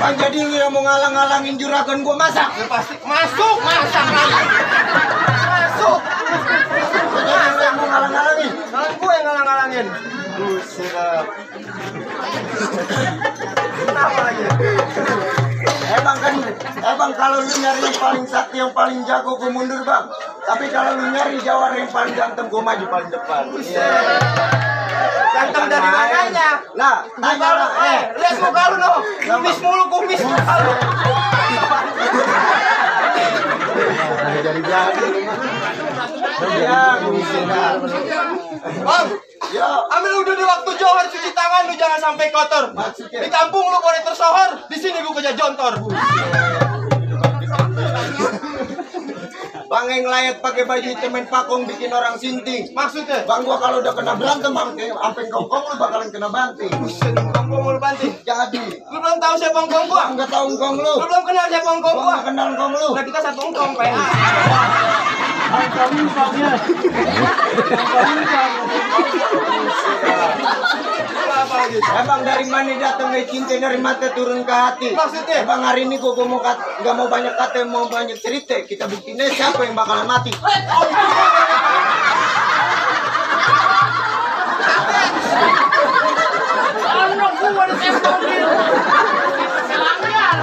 Bang, jadi lu yang mau ngalang-ngalangin juragan gua masak? Ya pasti masuk, masak lagi. Masuk. Jadi lu yang mau ngalang-ngalangin? Kan gue yang ngalang-ngalangin. Buset. Kenapa lagi? Emang kalau lu nyari yang paling sakti, yang paling jago, gua mundur bang. Tapi kalau lu nyari jawara yang paling ganteng, gua maju paling depan. Ganteng dari mananya? Lah, tanya lah. Lihat muka lu no. Kumis mulu, kumis muka lu. Jadi. Ya, buset. Bang, Yo. ambil udah di waktu johor cuci tangan lu jangan sampai kotor. Maksudnya? Di kampung lu boleh tersohor, di sini gua kerja jontor. Bang yang layat pakai baju hitam main pakong bikin orang sinting. Maksudnya? Bang gua kalau udah kena berantem sampai kongkong lu bakalan kena banting. Buset, ngkong lu banting. Jadi, Lu belum tahu siapa ngkong gua? enggak tahu ngkong lu. Lu belum kenal siapa ngkong Gua gua? enggak kenal ngkong lu. Nah, kita satu ngkong, PA. Apa lagi? Emang dari mana datang cinta dari mata turun ke hati? Maksudnya? Emang hari ini gua mau nggak mau banyak kata, mau banyak cerita. Kita buktinya siapa yang bakalan mati. Anak gua ada mobil. Selanggar.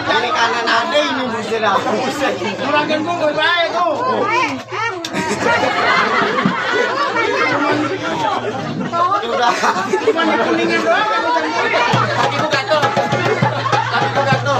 Ini kanan ada ini buset. Juragan gua gak baik tuh. Sudah. Cuma di kuningan doang yang macam ini. Kaki gua gatel. Kaki gua gatel.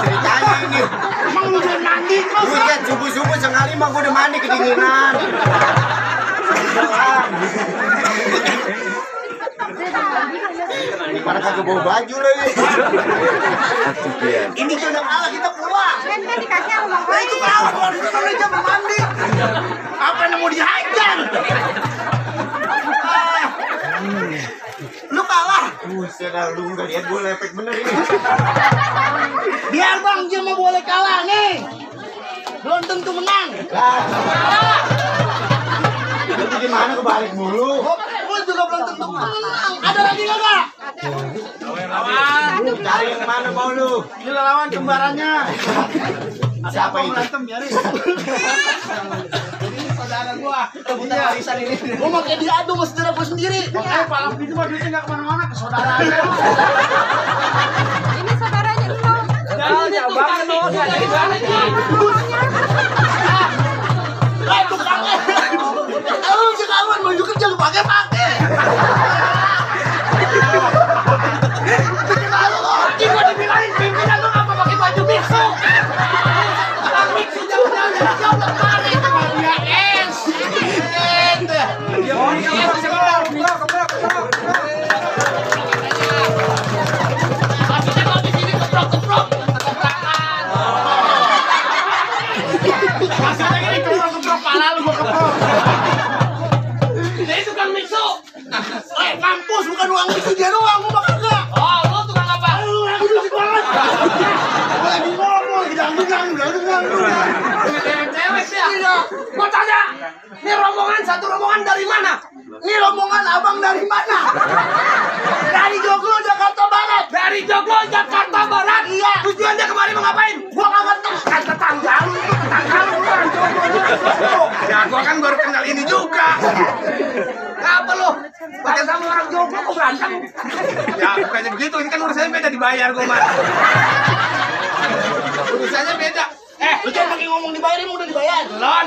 Ceritanya ini. Emang lu udah mandi terus? Buset, subuh-subuh sekali mah gua udah mandi kedinginan. Mana kagak bawa baju lagi. Ini tuh udah kalah, kita pulang. Kan dikasih sama Bang Nah itu kalah, kalau itu kan jam mandi. Apa yang mau dihajar? Lu kalah. Buset, lu nggak lihat gua lepek bener ini. Biar Bang Jim mau boleh kalah nih. Belum tentu menang. Jadi gimana kebalik mulu? Gua juga belum tentu menang. Ada lagi nggak? Cari yang mana mau lu? Ini lawan kembarannya. Siapa itu? Berantem biarin. Ini saudara gua. Rebutan warisan ini. Gua mau kayak diadu sama saudara gua sendiri. Makanya palang pintu mah duitnya nggak kemana-mana ke saudara aja. Ini saudaranya lu. Jauh banget no, jadi banget. Itu pakai. Lu sekawan baju kerja lu pakai. Lalu gua dibilangin pimpinan lu ngapa pakai baju bisu? Pamit sih jauh-jauh dari jauh kemarin sama dia es. Dia mau Maksudnya gini, keluar keprok pala lu gua keprok. Dia tukang mikso. Kampus bukan uang itu dia doang, gua bakal enggak. Oh, lu tukang apa? Lu lagi musik banget. Gua lagi ngomong, lagi dangdung. Cewek sih ya. Gua tanya, ini rombongan satu rombongan dari mana? Ini rombongan abang dari mana? Dari Joglo, Jakarta Barat. Dari Joglo, Jakarta Barat. Iya. Tujuannya kemari mau ngapain? Gua nggak ngerti. Kan tetangga lu orang Joglo. Ya gua kan baru kenal ini juga. Apa lu? Pakai sama orang Joglo kok berantem? Ya bukannya begitu, ini kan urusannya beda dibayar gua mah. Urusannya beda. Lu jangan pakai ngomong dibayarin, udah dibayar. Belum.